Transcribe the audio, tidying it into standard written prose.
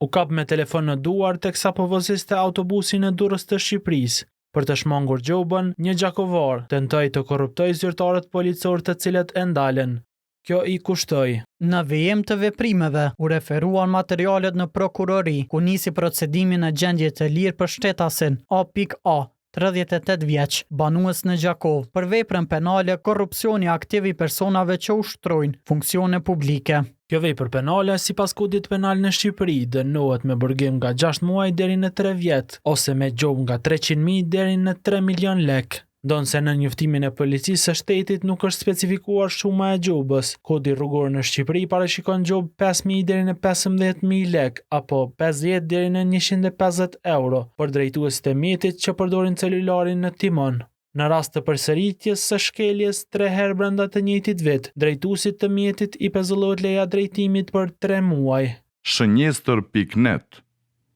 U kap me telefon në duar teksa po voziste autobusin në Durrës të Shqipërisë. Për të shmangur gjobën, një gjakovar tentoi të korruptojë zyrtarët policorë të cilët e ndalën. Kjo i kushtoi. Në vijim të veprimeve, u referuan materialet në prokurori, ku nisi procedimi në gjendje të lirë për shtetasin A.A, 38 vjeç, banues në Gjakovë, për veprën penale Korrupsioni aktiv i personave që ushtrojnë funksione publike. Kjo vepër penale, sipas Kodit Penal në Shqipëri, dënohet me burgim nga 6 muaj deri në 3 vjet, ose me gjobë nga 300.000 deri në 3 milion lekë. Ndonëse në njoftimin e Policisë së Shtetit nuk është specifikuar shuma e gjobës, Kodi Rrugor në Shqipëri parashikon gjobë 5.000 deri në 15.000 lekë apo 50 deri në 150 euro për drejtuesit e mjetit që përdorin celularin në timon. Në rast të përsëritjes së shkeljes tre herë brenda të njëjtit vit, drejtuesit të mjetit i pezullohet leja e drejtimit për tre muaj. Shënjestër pikë net.